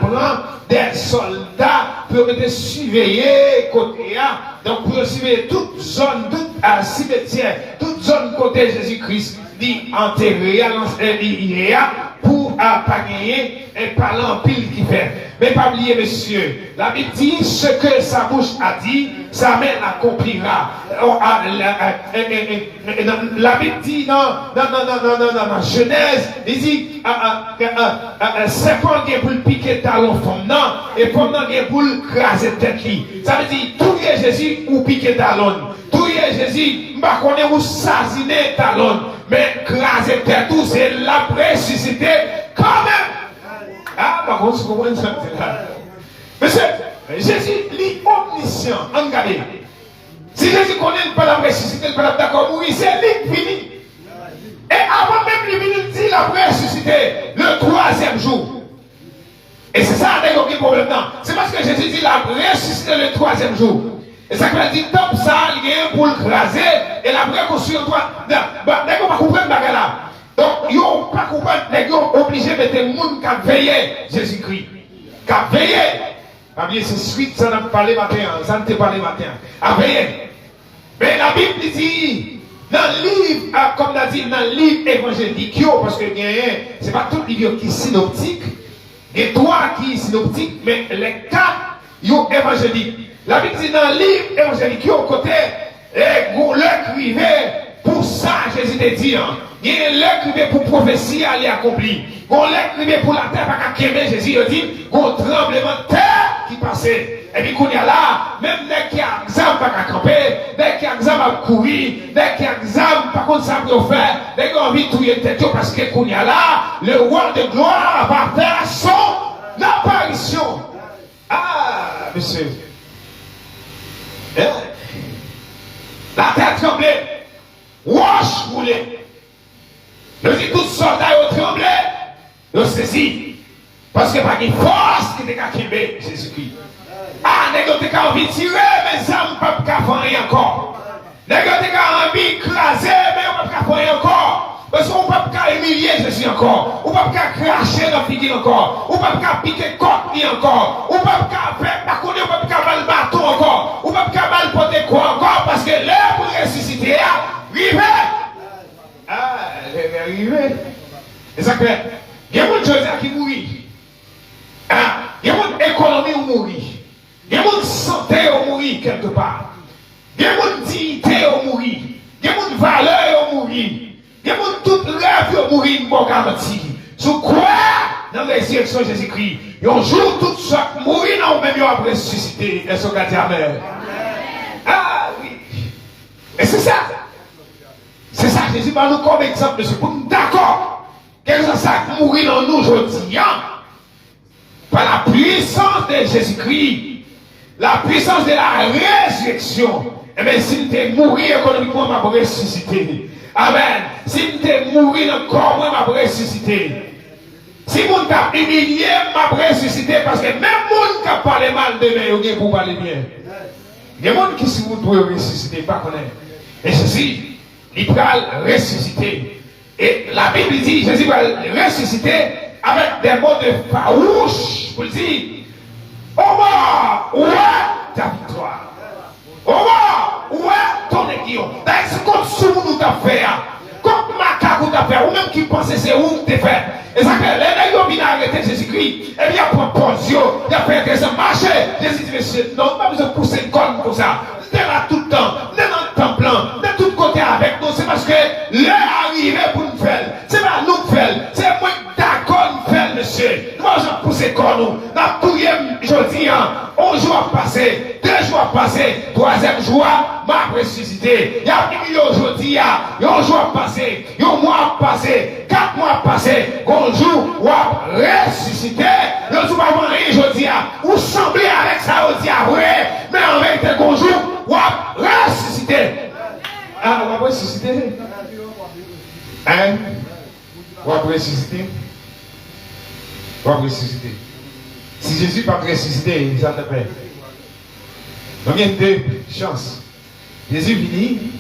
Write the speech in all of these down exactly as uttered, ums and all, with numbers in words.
pran de sòlda pou yo mete siveye kote a. Donk, pou yo siveye tout zòn, tout, a, simityè, tout zòn kote Jezi Kris li antere a, lan-, e, li ye a, pou, a, pa genyen, e, pale anpil ki fè. Men pa bliye, mesye, Labib di, ce que sa bouche a dit, sa main l'accomplira. O, a, la, a, e, e, e, e, nan, Labib di nan, nan, nan Jenèz, li di, a, a, a, a, a, sèpan gen pou l pike talon fanm nan, e fanm nan gen pou l kraze tèt li. Sa vle di, touye Jezi ou pike talon l. Touye Jezi, m pa konnen ou sazinen talon l, men kraze tèt ou, se l ap resisite kanmenm. A, m pa konn si w konprann sa m di la. Mesye, Jezi, li omnisyan. Ann gade. Si Jezi konnen l pa t ap resisite, l pa t ap dakò mouri, se li k vini. E avan menm li vini, l di l ap resisite le twazyèm jou. E se sa nèg yo gen pwoblèm nan. Se paske Jezi di l ap resisite le twazyèm jou. E sa k fè l di tanp sa a, li genyen pou l kraze, e l ap rekonstwi an twa. Nèg yo pa konprann bagay la. Donk, yo pa konprann, nèg yo oblije mete moun k ap veye Jezikri. K ap veye. Pa bliye, se swit sa n ap pale maten an, sa n te pale maten an. Ap veye. Men Labib li di, nan liv, a, kòm n a di, nan liv evanjelik yo, paske genyen, se pa tout liv yo ki sinoptik, gen twa ki sinoptik, men lè kat yo evanjelik. Labib di nan liv evanjelik yo, kote, e, gon lè k rive pou sa Jezi te di an. Gen lè k rive pou pwofesi a li akonpli. Gon lè k rive pou latè pa ka kenbe Jezi, yo di, gon tranblemanntè ki pase. Epi kounye a la, menm nèg ki ak zam pa ka kanpe, nèg ki ak zam ap kouri, nèg ki ak zam pa konn sa pou yo fè, nèg yo anvi touye tèt yo paske kounye a la, le roi de gloire va faire son apparition. Ah, mesye. Eh. Latè tranble. Wòch woule. Yo di tout sòlda yo tranble. Yo sezi. Paske pa gen fòs ki te ka kenbe Jezikri. Ah, nèg yo te ka anvi tire, men zam p ap ka fè anyen ankò. Nèg yo te ka anvi kraze, men yo p ap ka fè anyen ankò. Paske ou p ap ka imilye Jezi ankò. Ou p ap ka krache nan figi l ankò. Ou p ap ka pike kòk li ankò. Ou p ap ka fè, pa konnen, ou p ap ka ba l baton ankò. Ou p ap ka ba l pote kwa ankò, paske lè pou l resisite a rive. Ah, lè, lè rive. E sa k fè, gen moun jodi a ki mouri. Ah, gen moun ekonomi yo mouri. Gen moun sante yo mouri kèlkepa. Gen moun diyite yo mouri. Gen moun valè yo mouri. Gen moun tout rèv yo mouri, m ba w garanti. Si w kwè nan rezireksyon Jezikri, yon jou tout sa k mouri nan ou menm yo ap resisite. Èske w ka di amèn? Ah, wi. E se sa. Se sa Jezi ban nou kòm egzanp, mesye, pou n dakò. Kèlkeswa sa k mouri nan nou jodi a, par la puissance de Jésus-Christ, la puissance de la résurrection, enben, si m te mouri ekonomikman, m ap resisite. Amèn. Si m te mouri nan kò mwen, m ap resisite. Si moun t ap imilye m, m ap resisite, paske menm moun k ap pale mal de men yo gen pou pale byen. Gen moun ki sou wout pou yo resisite, m pa konnen. Men Jezi, li pral resisite. E Labib li di, Jezi pral resisite avec des mots de farouche pou l di, O mò, ou wè ta viktwa. O mò, ou wè ton egiyon. Dayè, se kont soumoun ou t ap fè a, kont makak ou t ap fè a, ou menm ki panse se ou k te fè. E sa k fè, lè nèg yo vin arete Jezikri, epi y ap pran pòz yo, y ap fè enteresan, mache. Jezi di, mesye, non, m pa bezwen pouse kò m konsa. M te la tout tan, m te nan tanp lan, m te tout kote avèk nou. Se paske lè a rive pou n fè l. Se pa nou k fè l. Se mwen k dakò n fè l, mesye. Nou pa bezwen pouse kò nou. N ap touye m jodi a. On jou ap pase, de jou ap pase, twazyèm jou a, m ap resisite. Y ap imilye w jodi a, yon jou ap pase, yon mwa ap pase, kat mwa ap pase, gon jou w ap resisite. Yo di w pa anyen jodi a, ou sanble avèk sa yo di a vre, men an verite, gon jou w ap resisite. Ah, w ap resisite? Hein? W ap resisite? W ap resisite. Si Jezi pa t resisite, sa t ap fè? Konbyen de chans? Jezi vini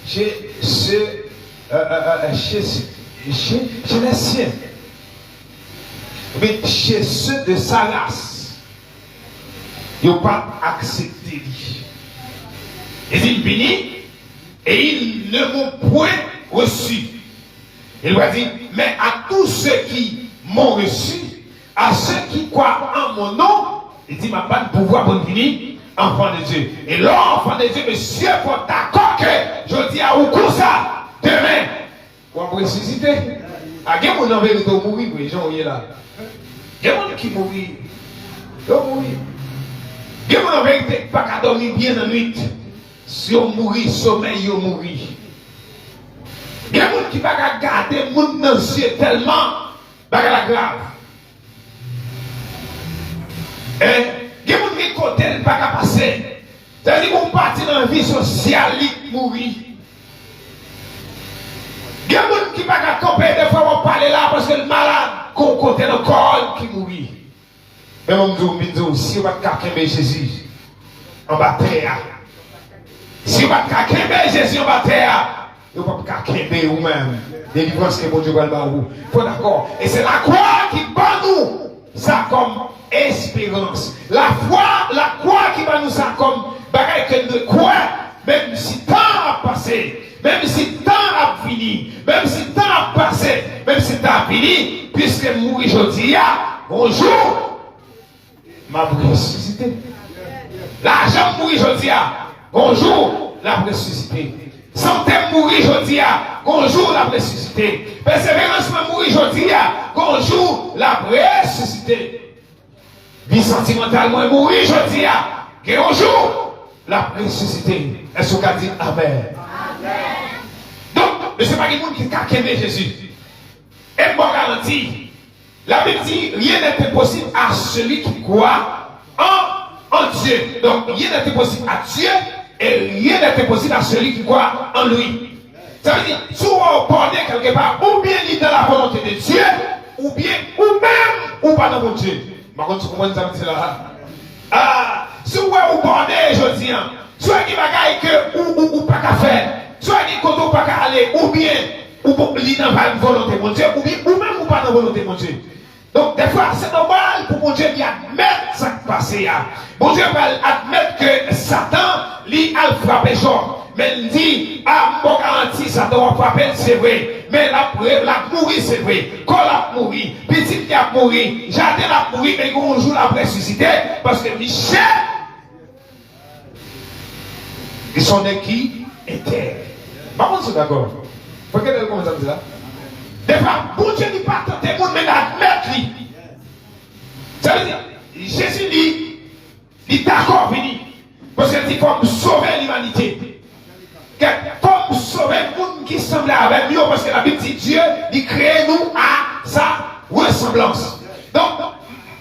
chez, chez, euh, euh, euh, chez, chez, chez les siens. Oubyen chez ceux de sa race, yo pa t aksepte li. Li di, m vini, et ils ne m'ont point reçu. Li va di, mais à tous ceux qui m'ont reçu, à ceux qui croient en mon nom, li di, m ap ban pouvwa pou vini enfant de Dieu. E lè w enfant de Dieu, mesye, fò w dakò ke jodi a ou konsa, demen, w ap resisite. A gen moun nan verite ou mouri vre, jan w ye la. Gen moun ki mouri, yo mouri. Gen moun nan verite ki pa ka dòmi byen nan nwit. Si yo mouri, somèy yo mouri. Gen moun ki pa ka gade moun nan zye tèlman bagay la grav. Gen moun gen kote l pa ka pase. Sa vle di ou pati nan vi sosyal li mouri. Gen moun ki pa ka kanpe, defwa w ap pale la paske l malad, gon kote nan kò l ki mouri. Men mwen m di w, m vin di w, si yo pa t ka kenbe Jezi anba tè a, si yo pa t ka kenbe Jezi anba tè a, yo p ap ka kenbe ou menm. Delivrans ke Bondye pral ba ou. Fò dakò. E se lakwa ki ban nou sa kòm esperans. Lafwa, lakwa ki ban nou sa kòm bagay ke n dwe kwè, menm si tan ap pase, menm si tan ap vini, menm si tan ap pase, menm si tan ap vini, piske m mouri jodi a, yon jou, m ap resisite. Lajan m mouri jodi a, yon jou l ap resisite. Sante m mouri jodi a, yon jou l ap resisite. Pèseverans mwen mouri jodi a, yon jou l ap resisite. Vi santimantal mwen mouri jodi a, gen yon jou l ap resisite. Èske w ka di amèn? Donk, mesye, pa gen moun ki ka kenbe Jezi. E m ba w garanti, Labib di, rien n'est impossible à celui qui croit en, en Dieu. Donc, rien n'est impossible à Dieu et rien n'est impossible à celui qui croit en lui. Sa vle di, si w wè w bòne kèlkepa, oubyen li nan la volonte de Dye, oubyen ou menm, ou pa nan Bondye. M pa konn si w konprann sa m di la. Ah, si w wè ou bòne jodi a, si w wè gen bagay ke ou, ou, ou pa ka fè, si w wè gen kote ou pa ka ale, oubyen ou, li nan volonte Bondye, oubyen ou menm ou pa nan volonte Bondye. Donk, dèfwa, se nòmal pou Bondye li admèt sa k pase a. Bondye pral admèt ke Satan, li al frape Jòb. Men l di, a, m ba w garanti, Satan w ap frape l, se vre. Men l ap, l ap mouri, se vre. Kò l ap mouri. Pitit li ap mouri. Jaden l ap mouri, men gen yon jou l ap resisite. Paske Michel Li se yon nèg ki entèg. M pa konn si w dakò. Fò w gade kòman sa m di la. Dèfwa, Bondye li pa tante moun, men l admèt li. Sa vle di, Jezi li, li dakò vini. Paske l di, fò m sove limanite. Kèt, fò m sove moun ki sanble avè m yo, paske Labib di, Dye, li kreye nou a sa resanblans. Donk,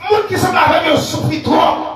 moun ki sanble avè m yo soufri twòp.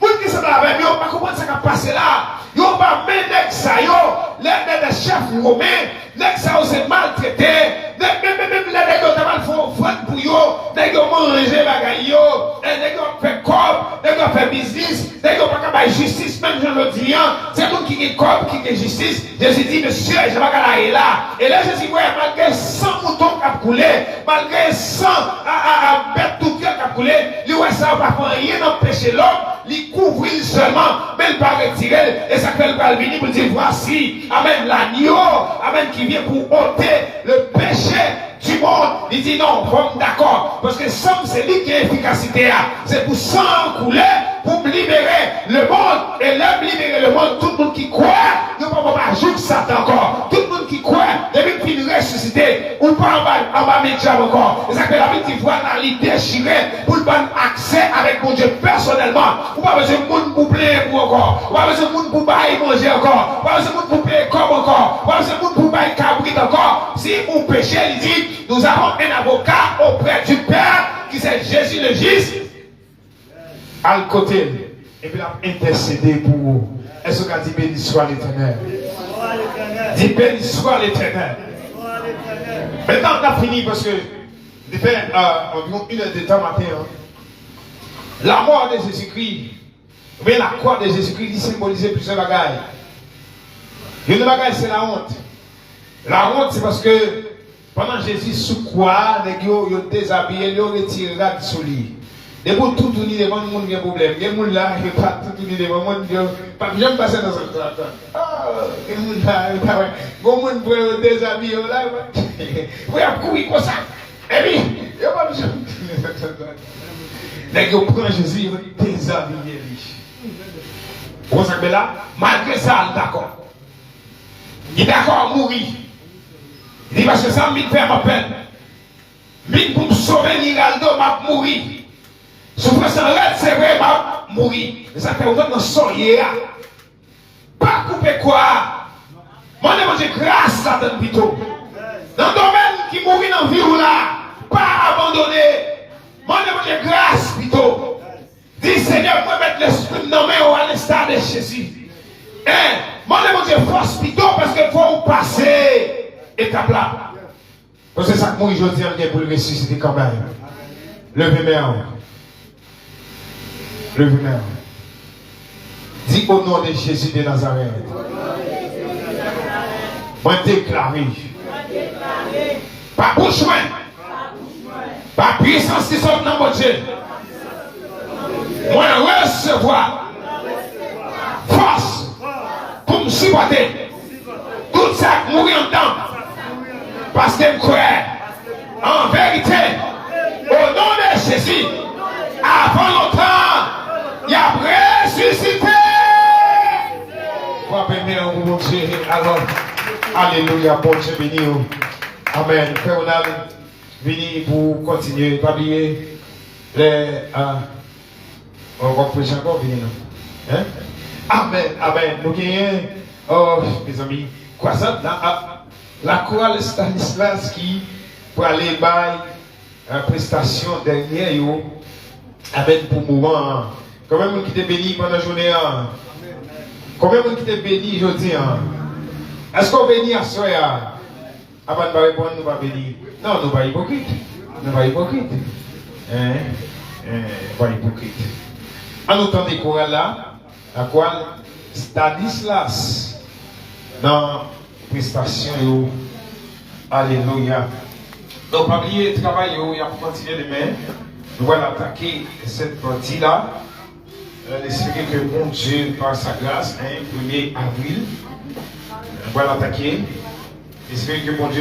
Moun ki sanble avè m yo pa konprann sa k ap pase la. Yo pa men nèg sa yo, lè nèg chèf Women, nèg sa yo se maltrete, nèg, menm, menm, menm lè nèg yo ta pral fè ofrann pou yo, nèg yo manje bagay yo, e nèg yo ap fè kòb, nèg yo ap fè biznis, nèg yo pa ka bay jistis menm jan jodi a. Se moun ki gen kòb ki gen jistis. Jezi di, mesye, jan bagay la ye la. E lè Jezi wè, malgre san mouton k ap koule, malgre san a, a, a, bèt toupian k ap koule, li wè sa yo pa fè anyen nan peche lòm, li kouvri l sèlman, men l pa retire l. E sa k fè l pral vini pou l di, voici, amèn, l'agneau, amèn, qui vient pour ôter le péché du monde. Li di, non, fò m dakò, paske san m se li ki gen efikasite a. Se pou san an koule, pou m libere lemonn. E lè m libere lemonn, tout moun ki kwè, yo pa p ap ajouk Satan ankò. Tout moun ki kwè, depi m fin resisite, ou pa anba, anba men dyab ankò. E sa k fè Labib di, vwala li dechire pou l ban n aksè avèk Bondye pèsonèlman. Ou pa bezwen moun pou plenyen pou ou ankò. Ou pa bezwen moun pou bay manje ankò. Ou pa bezwen moun pou peye kòb ankò. Ou pa bezwen moun pou bay kabrit ankò. Si ou peche, li di, nous avons un avocat auprès du Père, qui c'est Jésus le juste. Al kote l, epi l ap entèsede pou ou. Èske w ka di, béni soit l'Éternel? Di, béni soit l'Éternel. Mentnan, n ap fini paske li fè, euh, anviwon inèdtan maten an. Lamò de Jezikri, oubyen lakwa de Jezikri, li senbolize plizyè bagay. Youn nan bagay, se lawont. Lawont, se paske Pandan Jezi sou kwa a, nèg yo, yo dezabiye l, yo retire rad sou li. Depi w toutouni devan moun, gen pwoblèm. Gen moun la, yo pa toutouni devan moun, yo p ap janm pase nan zòn sa. Ah, gen moun la, yo pa wè. Gon moun pran yo dezabiye yo la, yo pa, pou y ap kouri konsa. Epi, yo p ap janm toutouni zòn sa. Nèg yo pran Jezi, yo dezabiye li. Ou konn sa k bèl la? Malgre sa, l dakò. Li dakò mouri. Li di, paske sa m vin fè, m ap pèd. Vin pou m sove Niraldo, m ap mouri. Soufrans lan rèd, se vre, m ap mouri. Men sa k fè ou nan sa w ye a. Pa koupe kwa a. Mande Bondye gras ladann pito. Nan domèn ki mouri nan vi w la, pa abandone. Mande Bondye gras pito. Di, Senyè, mwen met lespri m nan men w, à l'instar de Jésus. Hein? Mande Bondye fòs pito, paske fò w pase etap la. Paske sa k mouri jodi a, l gen pou l resisite kanmenm. Leve men w. Leve men w. Di, au nom de Jésus de Nazareth, mwen deklare, pa bouch mwen, pa pwisans ki sot nan Bondye, mwen resevwa fòs pou m sipòte tout sa k mouri anndan m, paske m kwè, an verite, au nom de Jésus, avan lontan, y ap resisite. Frape men w pou Bondye. Alò, alelouya, Bondye beni w. Amèn. Frè Ronald, vini pou kontinye. Pa bliye, lè, ah, w ap preche ankò, vini non. Hein? Amèn, amèn. Nou genyen, oh, mezanmi, kwazad la, ah, la chorale Stanislas ki prale bay, eh, prestasyon dènyè yo. Amèn pou moman an. Konbyen moun ki te beni pandan jounen an? Konbyen moun ki te beni jodi an? Èske w beni aswè a? Apa n pa reponn, nou pa beni. Non, nou pa ipokrit. Nou pa ipokrit. Hein? Hein, nou pa ipokrit. An nou tande koral la. Lakwal Stanislas nan prestasyon yo. Alelouya. Donk, pa bliye travay yo, y ap kontinye demen. Nou pral atake sèt pati la. Euh, n espere ke Bondye, par sa grâce, hein, premye avril, nou pral atake. N espere ke Bondye